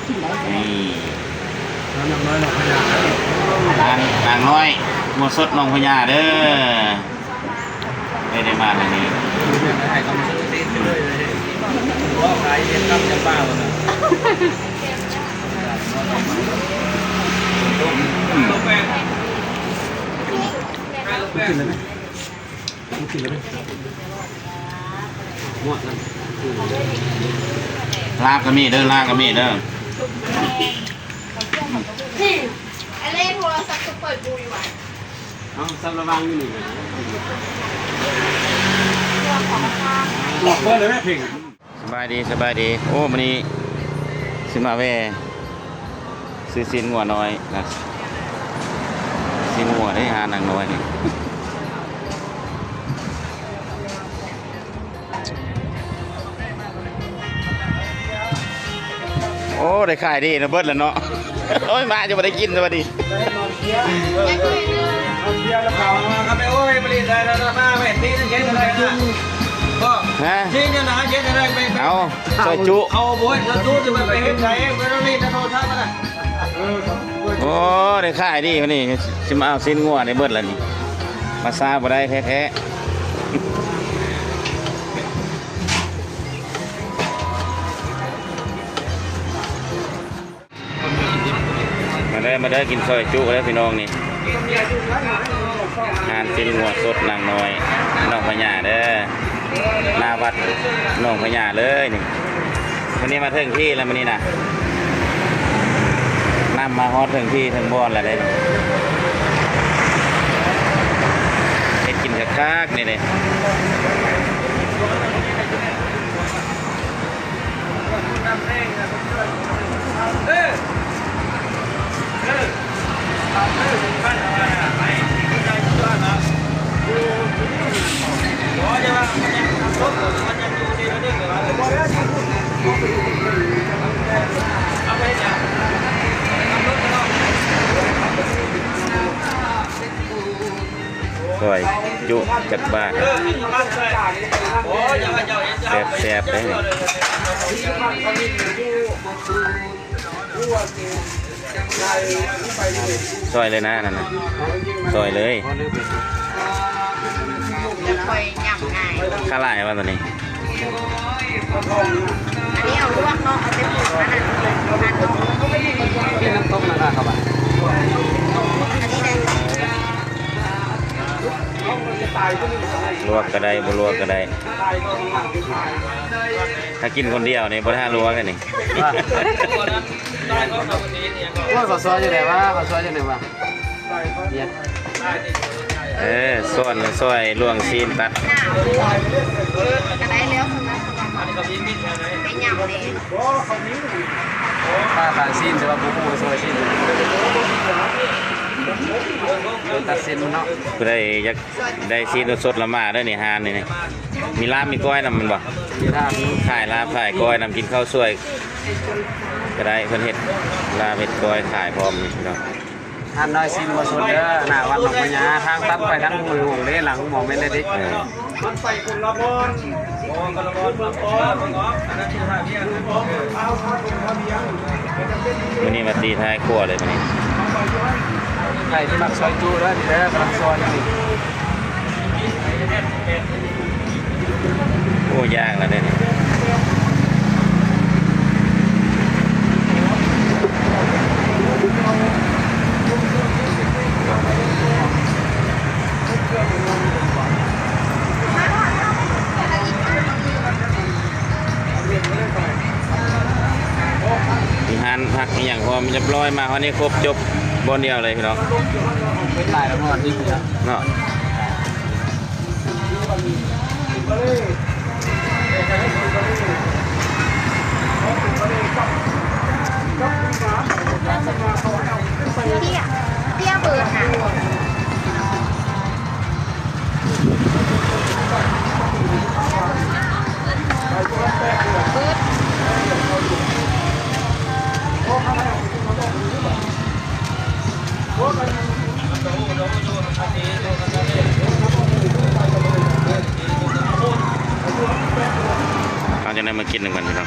ນີ້ ນາງນ້ອຍ ນາງນ້ອຍງົວສົດໜອງພະຍາເດີ ໄດ້ ໄດ້ມາແລ້ວນີ້ ກິນແລ້ວ ກິນແລ້ວ ລາບກໍມີເດີ ລາບກໍມີເດີ ອັນນີ້ໂທລະສັບກໍເປີດຢູ່ຫວາ ເອົາ ສັບລະຫວ່າງຢູ່ນີ້ ເປີດເລີຍແມ່ເພັງ. ສະບາຍດີ ສະບາຍດີ ໂອ້ ມື້ນີ້ຊິມາແວ່ຊື້ຊີ້ນງົວນ້ອຍນະ ຊີ້ນງົວເດ້ ຮ້ານນາງນ້ອຍນີ້ ໂອ້ ໄດ້ຂາຍດີນະ ເບິດແລ້ວເນາະ ໂອ້ຍ ມາຈະບໍ່ໄດ້ກິນ ສະບາຍດີ. ຮະ ຊີ້ນຢູ່ນະ ຊີ້ນຢູ່ນະ ໄປ ໄປ ເອົາ ຊອຍຈຸ ເອົາ ໂອ້ຍ ຊອຍຈຸ ຊິໄປເຮັດໃດ ບໍ່ໄດ້ຫຼິ້ນນະ ໂທລະສັບນະ ໂອ້ ໄດ້ຂາຍດີມື້ນີ້ ຊິມາເອົາຊີ້ນງົວໄດ້ເບິດແລ້ວນີ້ ມາຊ້າບໍ່ໄດ້ແທ້ໆ. ມາເດີ ມາເດີ ກິນຊອຍຈຸເດີພີ່ນ້ອງນີ້ ຮ້ານຊີ້ນງົວສົດນາງນ້ອຍໜອງພະຍາເດີ ໜ້າວັດໜອງພະຍາເລີຍນີ້ ມື້ນີ້ມາເຖິງທີ່ແລ້ວມື້ນີ້ນະ ນຳມາຮອດເຖິງທີ່ເຖິງບ່ອນແລ້ວເດ້ ເຮັດກິນຄັກໆນີ້ເດ້. ຊອຍຈຸຈັກບາດ ແຊບໆເດ້ ຊອຍເລີຍນະ ອັນນັ້ນນະ ຊອຍເລີຍ ຄ່ອຍຫຍ້ຳງ່າຍ ຄາຫຼາຍວ່າຕົວນີ້ ອັນນີ້ເອົາລວກເນາະ ເອົາແຕ່ປູກມັນນະ ອັນນີ້ນ້ຳຕົ້ມນະ ເຂົ້າໄປ ອັນນີ້ໄດ້ ລວກກໍໄດ້ ບໍ່ລວກກໍໄດ້ ຖ້າກິນຄົນດຽວນີ້ບໍ່ຖ້າລວກອັນນີ້ ໂອ້ຍ ເຂົາຊອຍຈັ່ງໃດວະ ເຂົາຊອຍຈັ່ງໃດວະ ເອີ ສອນ ຊ່ອຍລວງຊີ້ນຕັດ ກໍໄດ້ແລ້ວ ໄປຫຍ້ຳແດ່ ປ້າຂາຍຊີ້ນ ແຕ່ວ່າບໍ່ຮູ້ວ່າຊ່ອຍຊີ້ນ ຕັດເສັ້ນມັນເນາະ ຜູ້ໃດຢາກ ໄດ້ຊີ້ນສົດໆລະມາເດີນີ້ ຮ້ານນີ້ ມີລາບມີກ້ອຍນຳແມ່ນບໍ່? ມີລາບ ຂາຍລາບຂາຍກ້ອຍນຳ ກິນເຂົ້າສວຍກໍໄດ້ ເພິ່ນເຮັດລາບເຮັດກ້ອຍຂາຍພ້ອມນີ້ເນາະ ຮ້ານນ້ອຍຊີ້ນງົວສົດເດີ ໜ້າວັດໜອງພະຍາ ທາງຕັດໄປທາງຫ້ວຍຫົງເດ້ ຫຼັງໝໍແມ່ນເດ້ ເອີ ມື້ນີ້ມາຕີທ້າຍຄົວເລີຍມື້ນີ້ ໃຜທີ່ມັກຊອຍຈຸເດີ ນີ້ເດີ ກຳລັງຊອຍຢູ່ນີ້ ໂອ້ ຍ່າງແລ້ວເດ້ນີ້. ມີຮ້ານພັກອີ່ຫຍັງພ້ອມຮຽບຮ້ອຍ ມາຮອດນີ້ຄົບຈົບບ່ອນດຽວເລີຍພີ່ນ້ອງ ຫຼາຍແລ້ວເນາະ ເນາະ. ເຕ້ຍ ເຕ້ຍເບີດນະ ເບີດ. ເອົາຈັ່ງໃດມາກິນນຳກັນພີ່ນ້ອງ.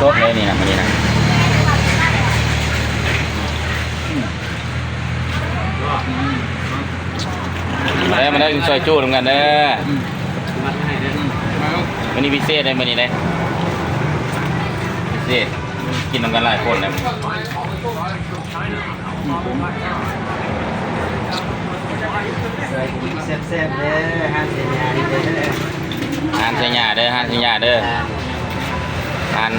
ສົດເລີຍນີ້ນະ ມື້ນີ້ນະ. ເອີ ມາເດີ ກິນຊອຍຈຸນຳກັນເດີ. ມື້ນີ້ພິເສດເດ້ ມື້ນີ້ເດ້ ພິເສດ ກິນນຳກັນຫຼາຍຄົນເດ້. ແຊບໆເດີ ຮ້ານໄຊຍາເດີ ຮ້ານໄຊຍາເດີ ຮ້ານ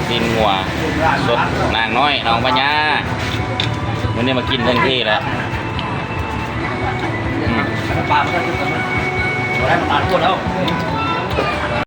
ຊີ້ນງົວສົດນາງນ້ອຍ ໜອງພະຍາ. ມື້ນີ້ມາກິນເຖິງທີ່ແລ້ວ ອືມ ປາມັນກໍຄືກັນ ບໍ່ໄດ້ ມັນຕາຍໂພດແລ້ວ.